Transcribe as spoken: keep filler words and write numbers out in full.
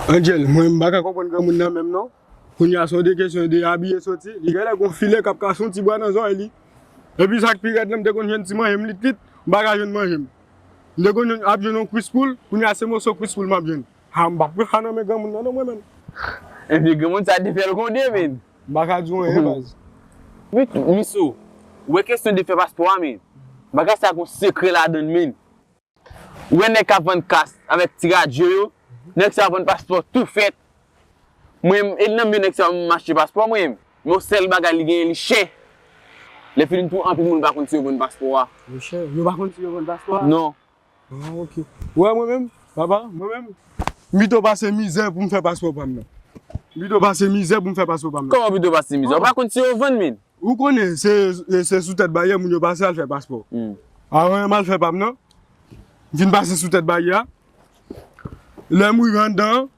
Angel, mwen m pa ka konprann granmoun nan menm non. Kounye a se yon de kesyon de abiye soti. Li genlè gon filè k ap kase yon ti bwa nan zòrèy li. Epi sa k pi rèd lan, m te konn jwenn ti manje m lit lit, m pa ka jwenn manje m. M te konn jwenn, ap jwenn yon kwis poul, kounye a se moso kwis poul m ap jwenn. Ha, m p ap pran sa nan men granmoun nan non mwen menm. Epi granmoun sa te fè l konde, men. M pa ka di w anyen, baz. Wi, Miso, ou wè kesyon de fè paspò a, men. Bagay sa gon sekrè ladan l, men. Ou wè nèg k ap vann kas avèk ti radyo yo, nèg sa yo vann paspò tou fèt. Mwen, e nan men nèg sa yo m achte paspò mwen. Men yon sèl bagay li genyen, li chè. Lè fini tou, anpil moun pa konn si yo vann paspò a. Li chè. Yo pa konn si yo vann paspò a? Non. Ah, ok. Ou wè mwen menm, papa, mwen menm, m pito pase mizè pou m fè paspò pa m nan. M pito pase mizè pou m fè paspò pa m nan. Kòman pito pase mizè? Ou pa konn si yo vann, men? Ou konnen, se, se sou tèt baryè moun yo pase al fè paspò. Hmm. Avan yo m al fè pa m nan, m fin pase sou tèt baryè a. Lè m rive anndan an,